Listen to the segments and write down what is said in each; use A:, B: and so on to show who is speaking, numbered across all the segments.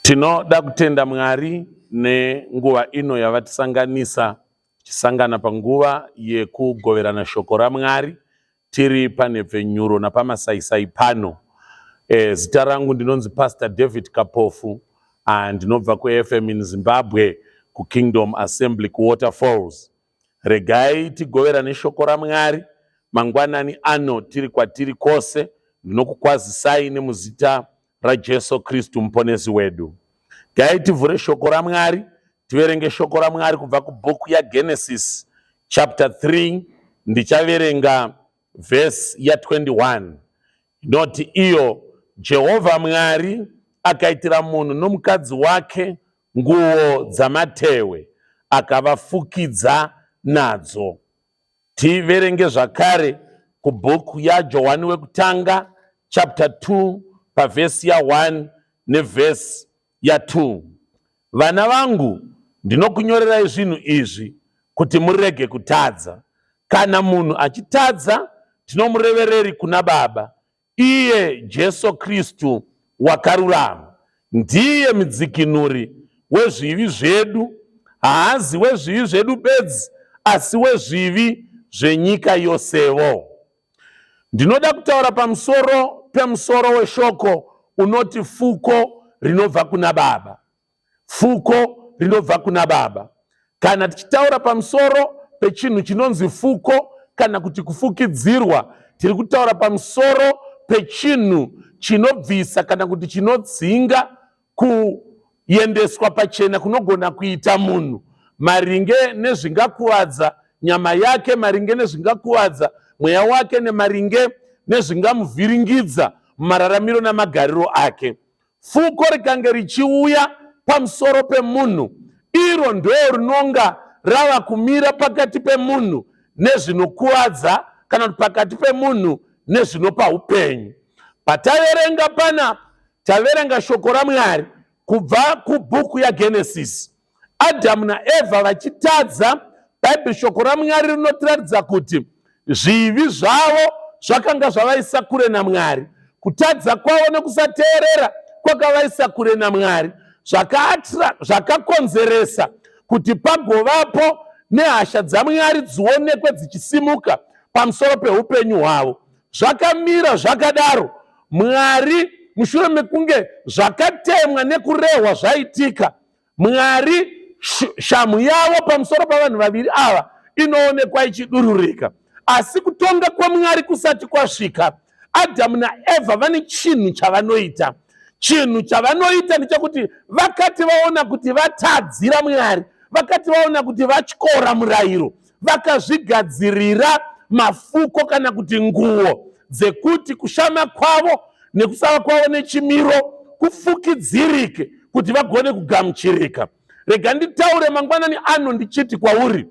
A: Tinoda kutenda Mwari nenguva ino yavatisanganisa tichisangana panguva yekugoverana shoko raMwari tiri panhepfenyuro napamasaisai pano. E, zita rangu ndinonzi Pastor David Kapofu, ah, ndinobva kuFM in Zimbabwe kuKingdom Assembly kuWaterfalls. Regai tigoverane shoko raMwari mangwanani ano tiri kwatiri kwose. Ndinokukwazisai nemuzita raJesu Kristu muponesi wedu. Gai tivhure shoko raMwari, tiverenge shoko raMwari kubva kubhuku yaGenesis chapter 3 ndichaverenga vhesi ya21 inoti iyo Jehovha Mwari akaitira munhu nomukadzi wake nguo dzamatehwe akavafukidza nadzo. Tiverenge zvakare kubhuku yaJohani wekutanga chapter 2 pavhesi ya1 nevhesi ya2. Vana vangu, ndinokunyorerai zvinhu izvi kuti murege kutadza. Kana munhu achitadza, tinomurevereri kuna Baba, Iye Jesu Kristu wakarurama. Ndiye mudzikinuri wezvivi zvedu, haazi wezvivi zvedu bedzi, asi wezvivi zvenyika yosevo. Ndinoda kutaura pamusoro pemusoro weshoko unoti fuko rinobva kuna Baba. Fuko rinobva kuna Baba. Kana tichitaura pamusoro pechinhu chinonzi fuko kana kuti kufukidzirwa, tiri kutaura pamusoro pechinhu chinobvisa kana kuti chinodzinga kuendeswa pachena kunogona kuita munhu maringe nezvingakuvadza nyama yake, maringe nezvingakuvadza mweya wake, nemaringe nezvingamuvhiringidza mumararamiro namagariro ake. Fuko rikange richiuya pamusoro pemunhu, iro ndo rinonga rava kumira pakati pemunhu nezvinokuvadza kana kuti pakati pemunhu nezvinopa upenyu. Pataverenga panapa, taverenga shoko raMwari kubva kubhuku yaGenesisi. Adhamu naEvha vachitadza, Bhaibheri shoko raMwari rinotiratidza kuti zvivi zvavo zvakanga zvavaisa kure naMwari. Kutadza kwavo nekusateerera kwakavaisa kure naMwari, zvakakonzeresa kuti pagovapo nehasha dzaMwari dzionekwe dzichisimuka pamusoro peupenyu hwavo. Zvakamira zvakadaro, Mwari mushure mekunge zvakatemwa nekurehwa zvaitika, Mwari shamhu yavo pamusoro pavanhu vaviri ava inoonekwa ichidururika. Asi kutonga kwaMwari kusati kwasvika, Adhamu naEvha vane chinhu chavanoita. Chinhu chavanoita ndechekuti vakati vaona kuti vatadzira Mwari, vakati vaona kuti vatyora murayiro, vakazvigadzirira mafuko kana kuti nguo dzekuti kushama kwavo nekusava kwavo nechimiro kufukidzirike kuti vagone kugamuchirika. Rega nditaure mangwanani ano ndichiti kwauri,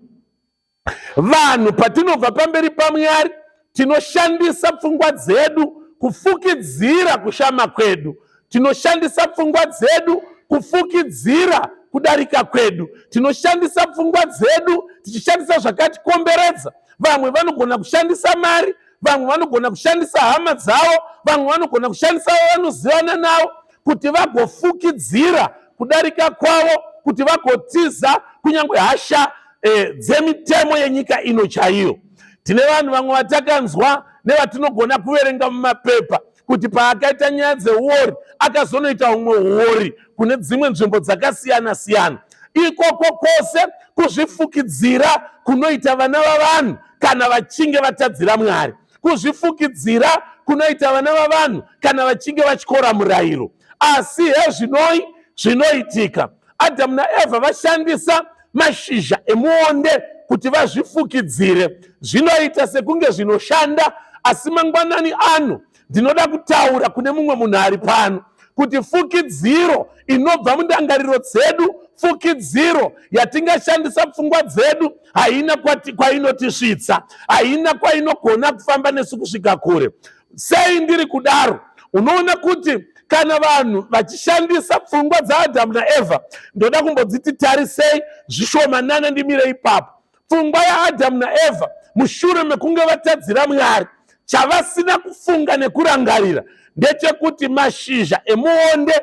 A: vanhu patinobva pamberi paMwari tinoshandisa pfungwa dzedu kufukidzira kushama kwedu, tinoshandisa pfungwa dzedu kufukidzira kudarika kwedu, tinoshandisa pfungwa dzedu tichishandisa zvakatikomberedza. Vamwe vanogona kushandisa mari, vamwe vanogona kushandisa hama dzavo, vamwe vanogona kushandisa vavanozivana navo kuti vagofukidzira kudarika kwavo, kuti vagotiza kunyange hasha e, dzemitemo yenyika ino chaiyo. Tine vanhu vamwe vatakanzwa nevatinogona kuverenga mumapepa kuti paakaita nyaya dzeuori akazonoita humwe huori kune dzimwe nzvimbo dzakasiyana siyana. Ikoko kwose kuzvifukidzira kunoita vana vavanhu kana vachinge vatadzira Mwari, kuzvifukidzira kunoita vana vavanhu kana vachinge vatyora murayiro. Asi hezvinoi zvinoitika. Adhamu naEvha vashandisa mashizha emuonde kuti vazvifukidzire. Zvinoita sekunge zvinoshanda, asi mangwanani ano ndinoda kutaura kune mumwe munhu ari pano kuti fukidziro inobva mundangariro dzedu, fukidziro yatingashandisa pfungwa dzedu haina kwainotisvitsa, haina kwainogona kufamba nesu kusvika kure. Sei ndiri kudaro? Unoona kuti kana vanhu vachishandisa pfungwa dzaAdhamu naEvha, ndoda kumbodziti tarisei zvishomanana ndimire ipapo. Pfungwa yaAdhamu naEvha mushure mekunge vatadzira Mwari, chavasina kufunga nekurangarira ndechekuti mashizha emuonde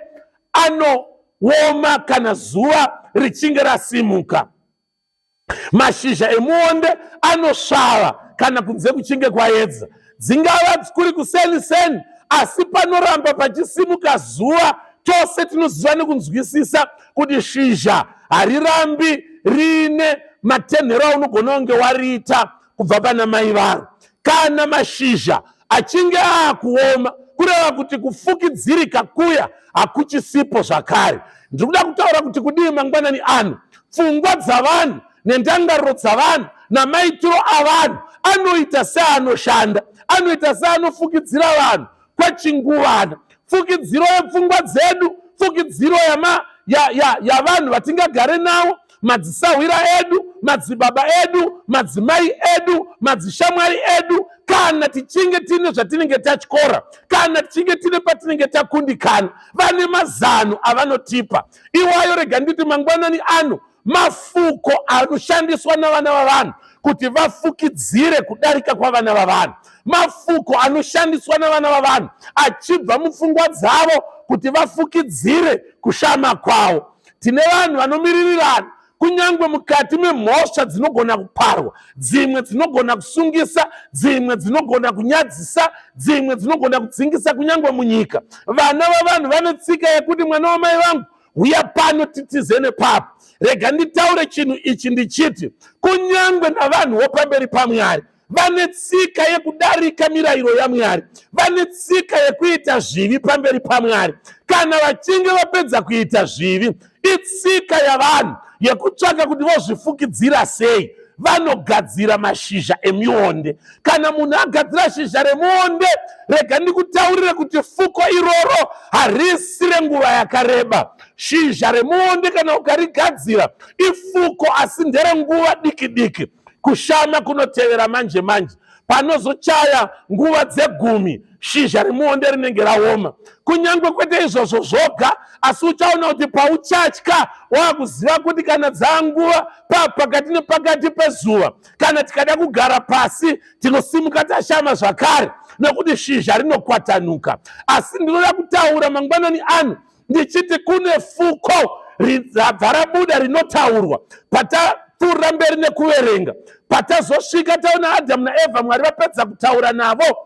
A: ano Rinooma kana zuva richinge rasimuka. Mashizha emuonde anosvava kana kunze kuchinge kwaedza. Dzingava kuri kuseni seni, asi panoramba pachisimuka zuva, tose tinoziva nekunzwisisa kuti shizha harirambi riine matenhero aunogona kunge wariita kubva pana mai varo. Kana mashizha achinge aakuoma, kureva kuti kufukidzirika kuya hakuchisipo zvakare. Ndiri kuda kutaura kuti kudii mangwanani ano? Pfungwa dzavanhu nendangariro dzavanhu namaitiro avanhu anoita seanoshanda, anoita seanofukidzira vanhu kwechinguvana. Fukidziro yepfungwa dzedu, fukidziro yavanhu ya, ya, ya vatingagare navo, madzisahwira edu, madzibaba edu, madzimai edu, madzishamwari edu, kana tichinge tine zvatinenge tatyora, kana tichinge tine patinenge takundikana, vane mazano avanotipa iwayo. Rega nditi mangwanani ano, mafuko anoshandiswa navana vavanhu kuti vafukidzire kudarika kwavana vavanhu, mafuko anoshandiswa navana vavanhu achibva mupfungwa dzavo kuti vafukidzire kushama kwavo. Tine vanhu vanomiririrana kunyange mukati memhosva dzinogona kuparwa, dzimwe dzinogona kusungisa, dzimwe dzinogona kunyadzisa, dzimwe dzinogona kudzingisa kunyange munyika. Vana vavanhu vane tsika yekuti mwana wamai vangu, huya pano titize nepapo. Rega nditaure chinhu ichi ndichiti kunyange navanhuwo pamberi paMwari vane tsika yekudarika mirayiro yaMwari, vane tsika yekuita zvivi pamberi paMwari. Kana vachinge vapedza kuita zvivi, itsika yavanhu yekutsvaka kuti vozvifukidzira sei. Vanogadzira mashizha emionde. Kana munhu agadzira shizha remuonde, rega ndikutaurire kuti fuko iroro harisi renguva yakareba. Shizha remuonde kana ukarigadzira ifuko, asi nderenguva diki diki. Kushama kunotevera manje manje. Panozochaya nguva dzegumi, shizha remuonde rinenge raoma. Kunyange kwete izvozvo zvoga, asi uchaona kuti pauchatya wakuziva kuti kana dzanguva pakati nepakati pezuva, kana tikada kugara pasi tinosimuka tashama zvakare, nekuti shizha rinokwatanuka. Asi ndinoda kutaura mangwanani ano ndichiti kune fuko rabva rabuda rinotaurwa patapfuurira mberi nekuverenga. Patazosvika taona Adhamu naEvha, Mwari vapedza kutaura navo.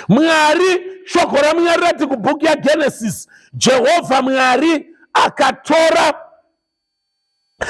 A: Mwari, shoko raMwari rati kubhuku yaGenesis, Jehovha Mwari akatora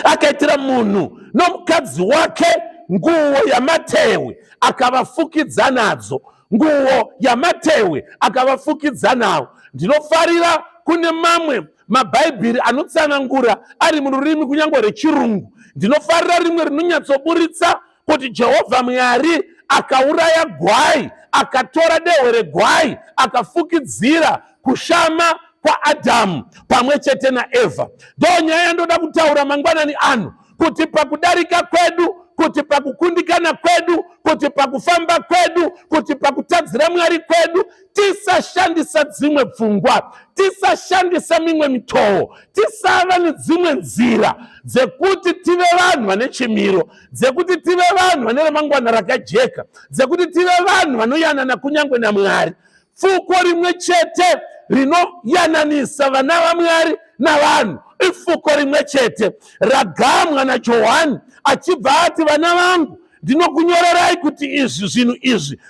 A: akaitira munhu nomukadzi wake nguo yamatehwe, akavafukidza nadzo. Nguo yamatehwe akavafukidza nawo. Ndinofarira kune mamwe mabhaibheri anotsanangura ari mururimi kunyange rechirungu. Ndinofarira rimwe rinonyatsoburitsa kuti Jehovha Mwari akauraya gwai, akatora dehwe regwai, akafukidzira kushama kwaAdhamu pamwe chete naEvha. Ndo nyaya yandoda kutaura mangwanani ano, kuti pakudarika kwedu, kuti pakukundikana kwedu, kuti pakufamba kwedu, kuti pakutadzira Mwari kwedu, tisashandisa dzimwe pfungwa, tisashandisa mimwe mitoo, tisava nedzimwe nzira dzekuti tive vanhu vane chimiro, dzekuti tive vanhu vane ramangwana rakajeka, dzekuti tive vanhu vanoyanana kunyange naMwari. Pfuko rimwe chete rinoyananisa vana vaMwari navanhu ifuko rimwe chete ragamwa naJohani, achibva ati, vana vangu, ndinokunyorerai kuti izvi zvinhu izvi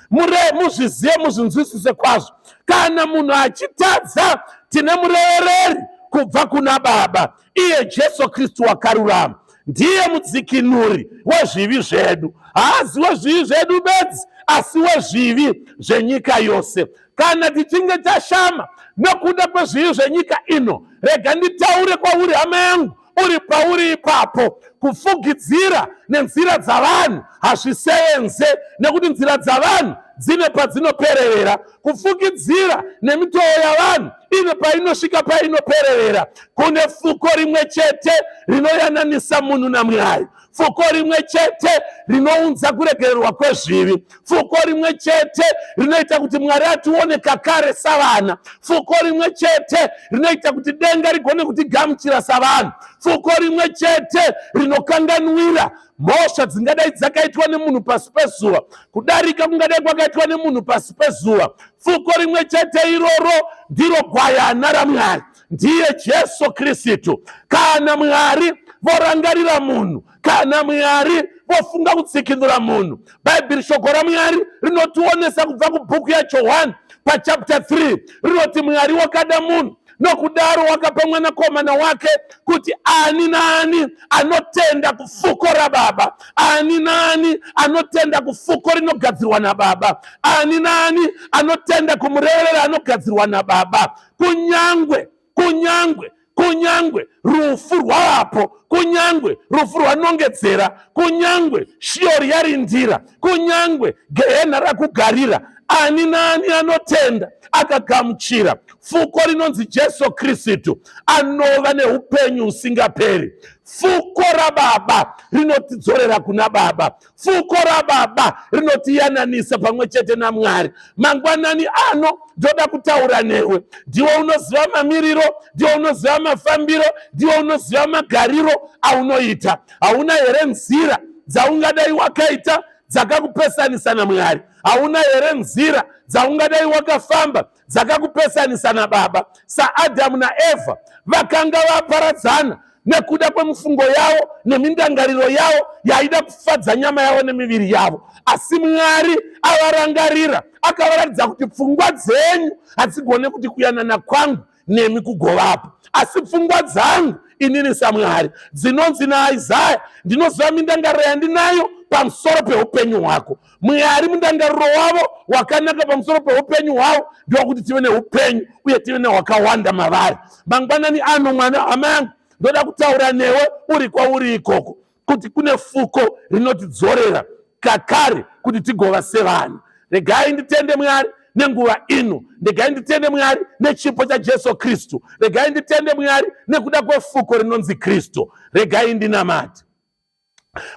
A: muzvizive, muzvinzwisise kwazvo. Kana munhu achitadza, tine murevereri kubva kuna Baba, iye Jesu Kristu wakarurama. Ndiye mudzikinuri wezvivi zvedu. Haazi wezvivi zvedu bedzi, asi wezvivi zvenyika yose. Kana tichinge tashama nokuda kwezvivi zvenyika ino, rega nditaure kwauri, hama yangu, uri pauri ipapo, kufugidzira nenzira dzavanhu hazvisevenze, nekuti nzira dzavanhu dzine padzinoperevera. Kufukidzira nemitoo yavanhu ine painosvika painoperevera. Kune fuko rimwe chete rinoyananisa munhu naMwari, fuko rimwe chete rinounza kuregererwa kwezvivi, fuko rimwe chete rinoita kuti Mwari atione kakare savana, fuko rimwe chete rinoita kuti denga rigone kutigamuchira savanhu, fuko rimwe chete rinokanganwira mhosva dzingadai dzakaitwa nemunhu pasi pezuva, kudarika kungadai kwakaitwa nemunhu pasi pezuva. Fuko rimwe chete iroro ndiro gwayana raMwari. Ndiye Jesu Kristu. Kana Mwari vorangarira munhu, kana Mwari vofunga kutsikinura munhu, Bhaibheri, shoko raMwari rinotionesa kubva kubhuku yaJohani pachapter 3, rinoti Mwari wakada munhu nokudaro wakapa mwanakomana wake, kuti ani naani anotenda kufuko rababa, ani naani anotenda kufuko rinogadzirwa nababa, ani naani anotenda kumureverera anogadzirwa nababa, kunyangwe kunyangwe kunyangwe rufu rwavapo, kunyangwe rufu rwanongedzera, kunyangwe Shiori yarindira, kunyangwe gehena rakugarira, ani naani anotenda akagamuchira fuko rinonzi Jesu Kristu anova neupenyu husingaperi. Fuko rababa rinotidzorera kuna Baba. Fuko rababa rinotiyananisa pamwe chete naMwari. Mangwanani ano ndoda kutaura newe. Ndiwe unoziva mamiriro, ndiwe unoziva mafambiro, ndiwe unoziva magariro aunoita. Hauna here nzira dzaungadai wakaita dzakakupesanisa naMwari? Hauna here nzira dzaungadai wakafamba dzakakupesanisa naBaba? SaAdhamu naEvha vakanga vaparadzana nekuda kwemufungo yavo nemindangariro yavo yaida kufadza nyama yavo nemiviri yavo, asi Mwari avarangarira, akavaratidza kuti pfungwa dzenyu hadzigone kuti kuyanana kwangu nemi kugovapo, asi pfungwa dzangu inini saMwari dzinonzi naIsaya, ndinoziva mindangariro yandinayo pamusoro peupenyu hwako. Mwari mundangariro wavo wakanaka pamusoro peupenyu hwavo ndokuti tive neupenyu uye tive nehwakawanda mavari. Mangwanani ano, mwana hama yangu, ndoda kutaura newe uri kwauri ikoko kuti kune fuko rinotidzorera kakare kuti tigova sevanhu. Regai nditende Mwari nenguva ino. Regai nditende Mwari nechipo chaJesu Kristu. Regai nditende Mwari nekuda kwefuko rinonzi Kristu. Regai ndinamate.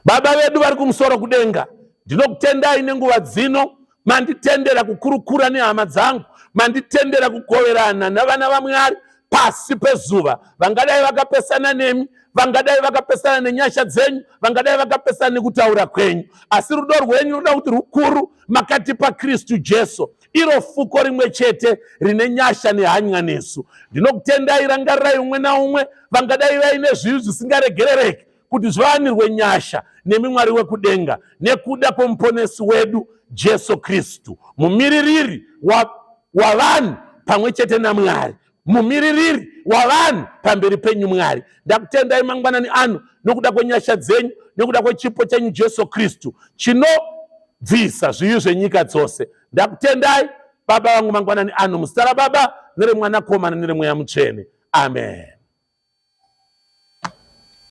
A: Baba vedu vari kumusoro kudenga, ndinokutendai nenguva dzino manditendera kukurukura nehama dzangu, manditendera kugoverana navana vaMwari pasi pezuva, vangadai vakapesana nemi, vangadai vakapesana nenyasha dzenyu, vangadai vakapesana nekutaura kwenyu, asi rudo rwenyu runoda kuti rukuru. Makatipa Kristu Jesu, iro fuko rimwe chete rine nyasha nehanya nesu. Ndinokutendai. Rangarirai umwe naumwe vangadai vaine zvivi zvisingaregerereki, kuti zvivanirwe nyasha nemi, Mwari wekudenga, nekuda kwemuponesi wedu Jesu Kristu, mumiririri wavanhu pamwe chete naMwari, mumiririri wavanhu pamberi penyu. Mwari, ndakutendai mangwanani ano nokuda kwenyasha dzenyu, nekuda kwechipo chenyu Jesu Kristu chinobvisa zvivi zvenyika dzose. Ndakutendai, Baba vangu, mangwanani ano, muzita raBaba, nereMwanakomana, nereMweya Mutsvene. Amen.